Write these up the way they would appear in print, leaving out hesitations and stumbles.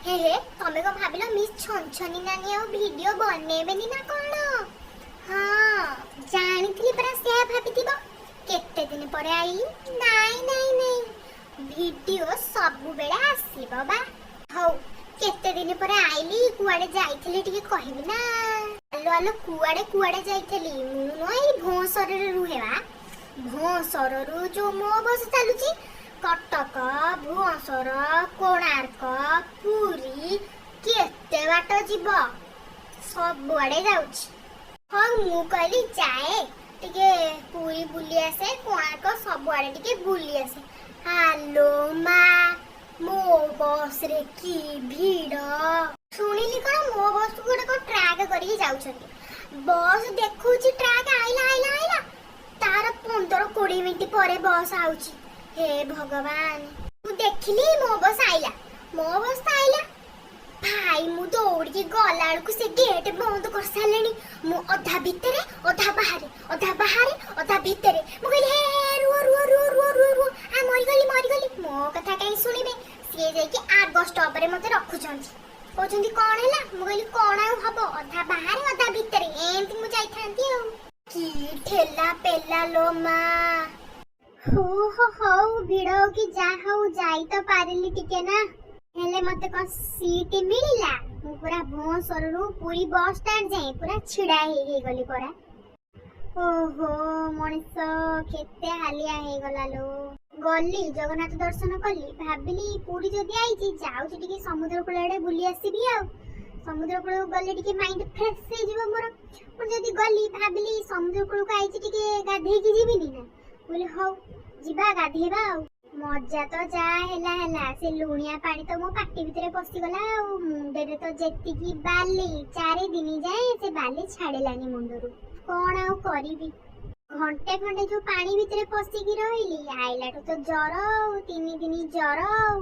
ହେ ହେ, ତମେ କଣ ଭାବିଲ ମିସ୍ ଛନଛନି ନାନୀ ଆଉ ଭିଡିଓ ବନେଇବେନି ନା କଣ? ହଁ, ଜାଣିଥିଲି ପରା ସେୟା ଭାବିଥିବ। କେତେ ଦିନ ପରେ ଆଇଲି। ନାଇଁ ନାଇଁ ନାଇଁ, ଭିଡିଓ ସବୁବେଳେ ଆସିବ ବା। ହଉ, କେତେ ଦିନ ପରେ ଆଇଲି, କୁଆଡେ ଯାଇଥିଲି ଟିକେ କହିବି ନା? ଆଲୋ ଆଲୋ, କୁଆଡେ କୁଆଡେ ଯାଇଥିଲି? ମୁଁ ନୁହଁ, ଏଇ ଭୋଁସରରେ ରୁହେ ବା। ଭୋଁସରରୁ ଯୋଉ ମୋ ବସ୍ ଚାଲୁଛି, କଟକ, ଭୁବନେଶ୍ୱର, କୋଣାର୍କ, ପୁରୀ, କେତେ ବାଟ ଯିବ, ସବୁଆଡେ ଯାଉଛି। ହଁ, ମୁଁ କହିଲି ଯାଏ ଟିକେ ପୁରୀ ବୁଲି ଆସେ, କୋଣାର୍କ ସବୁଆଡେ ଟିକେ ବୁଲି ଆସେ। ହାଲୋ ମା, ମୋ ବସରେ କି ଭିଡ! ଶୁଣିଲି କଣ ମୋ ବସକୁ ଗୋଟେ କଣ ଟ୍ରାକ୍ କରିକି ଯାଉଛନ୍ତି। ବସ୍ ଦେଖଉଛି ଟ୍ରାକ୍ ଆଇଲା, ଆଇଲା, ଆଇଲା, ତାର 15-20 ମିନିଟ ପରେ ବସ୍ ଆଉଛି। ହେ ଭଗବାନ! ମୁଁ ଦେଖିଲି ମୋ ବସ୍ ଆଇଲା, ମୋ ବସ୍ ତ ଆଇଲା ଭାଇ। ମୁଁ ଦୌଡ଼ିକି ଗଲା ବେଳକୁ ସେ ଗେଟ୍ ବନ୍ଦ କରିସାରିଲେଣି। ମୁଁ ଅଧା ଭିତରେ, ଅଧା ବାହାରେ, ଅଧା ବାହାରେ, ଅଧା ଭିତରେ। ମୁଁ କହିଲି, "ହେ ହେ, ରୁହ ରୁହ ରୁହ ରୁହ ରୁହ ରୁହ, ଆ ମରିଗଲି ମରିଗଲି।" ମୋ କଥା କାହିଁ ଶୁଣିବେ? ସିଏ ଯାଇକି ଆଗ ଷ୍ଟପରେ ମତେ ରଖୁଛନ୍ତି। କହୁଛନ୍ତି, "କଣ ହେଲା?" ମୁଁ କହିଲି, "କଣ ଆଉ ହବ, ଅଧା ବାହାରେ, ଅଧା ଭିତରେ ଏମିତି ମୁଁ ଯାଇଥାନ୍ତି।" ଆଉ କି ଠେଲା ପେଲା ଲୋ ମା! ହଉ ହୋ, ହଉ, ଭିଡ ହଉ କି ଯାହା ହଉ, ଯାଇ ତ ପାରିଲି ଟିକେ ନା। ହେଲେ ମତେ କଣ ସିଟ୍ ମିଳିଲା? ମୁଁ ପୁରା ଭୁବନେଶ୍ୱରରୁ ପୁରୀ ବସ୍ ଷ୍ଟାଣ୍ଡ ଯାଏଁ ପୁରା ଛିଡା ହେଇ ହେଇଗଲି ପରା। ଓହୋ, ମଣିଷ କେତେ ହାଲିଆ ହେଇଗଲା ଲୋ। ଗଲି, ଜଗନ୍ନାଥ ଦର୍ଶନ କଲି। ଭାବିଲି ପୁରୀ ଯଦି ଆଇଛି, ଯାଉଛି ଟିକେ ସମୁଦ୍ର କୂଳ ଆଡେ ବୁଲି ଆସିବି। ଆଉ ସମୁଦ୍ର କୂଳକୁ ଗଲେ ଟିକେ ମାଇଣ୍ଡ ଫ୍ରେଶ ହେଇଯିବ ମୋର। ମୁଁ ଯଦି ଗଲି, ଭାବିଲି ସମୁଦ୍ର କୂଳକୁ ଆଇଛି, ଟିକେ ଗାଧେଇକି ଯିବିନି ନା? ମୁଁ କହିଲି, ହଉ ଯିବା ଗାଧେଇବା। ଆଉ ମଜା ତ ଯାହା ହେଲା ହେଲା, ସେ ଲୁଣିଆ ପାଣି ତ ମୋ ପାଟି ଭିତରେ ପଶିଗଲା ଆଉ ମୁଣ୍ଡରେ ତ ଯେତିକି ବାଲି, 4 ଦିନ ଯାଏ ସେ ବାଲି ଛାଡ଼ିଲାନି ମୁଣ୍ଡରୁ। କଣ ଆଉ କରିବି? ଘଣ୍ଟେ ଖଣ୍ଡେ ଯୋଉ ପାଣି ଭିତରେ ପଶିକି ରହିଲି, ଆଇଲାଠୁ ତ ଜର, ଆଉ 3 ଦିନ ଜର। ଆଉ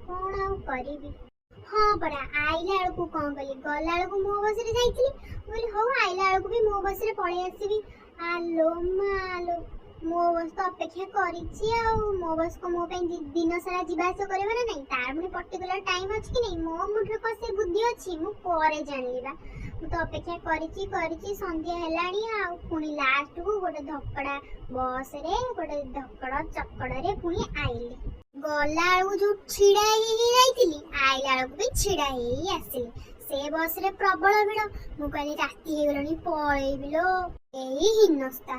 କଣ ଆଉ କରିବି? ହଁ ପରା, ଆଇଲା ବେଳକୁ କଣ କଲି? ଗଲା ବେଳକୁ ମୋ ବସରେ ଯାଇଥିଲି। ମୁଁ କହିଲି, ହଉ, ଆଇଲା ବେଳକୁ ବି ମୋ ବସରେ ପଳେଇ ଆସିବି। ଆଲୋ ମାଲୋ, ମୋ ବସ୍ ତ ଅପେକ୍ଷା କରିଛି। ଆଉ ମୋ ବସ୍ କଣ ମୋ ପାଇଁ ଦିନ ସାରା ଯିବା ଆସିବା କରିବ ନା ନାଇଁ? ତାର ପୁଣି ପର୍ଟିକୁଲାର ଟାଇମ୍ ଅଛି କି ନାଇଁ? ମୋ ମୁଣ୍ଡରେ କଣ ସେ ବୁଦ୍ଧି ଅଛି? ମୁଁ ପରେ ଜାଣିଲି ବା। ମୁଁ ତ ଅପେକ୍ଷା କରିଛି କରିଛି, ସନ୍ଧ୍ୟା ହେଲାଣି। ଆଉ ପୁଣି ଲାଷ୍ଟକୁ ଗୋଟେ ଧକଡା ବସରେ, ଗୋଟେ ଧକଡ ଚକଡରେ ପୁଣି ଆଇଲି। ଗଲା ବେଳକୁ ଯୋଉ ଛିଡା ହେଇ ହେଇ ଯାଇଥିଲି, ଆଇଲା ବେଳକୁ ବି ଛିଡା ହେଇ ଆସିଲି। ସେ ବସରେ ପ୍ରବଳ ଭିଡ। ମୁଁ କହିଲି, ରାତି ହେଇଗଲାଣି, ପଳେଇବି ଲୋ। ଏଇ ହିନସ୍ତା।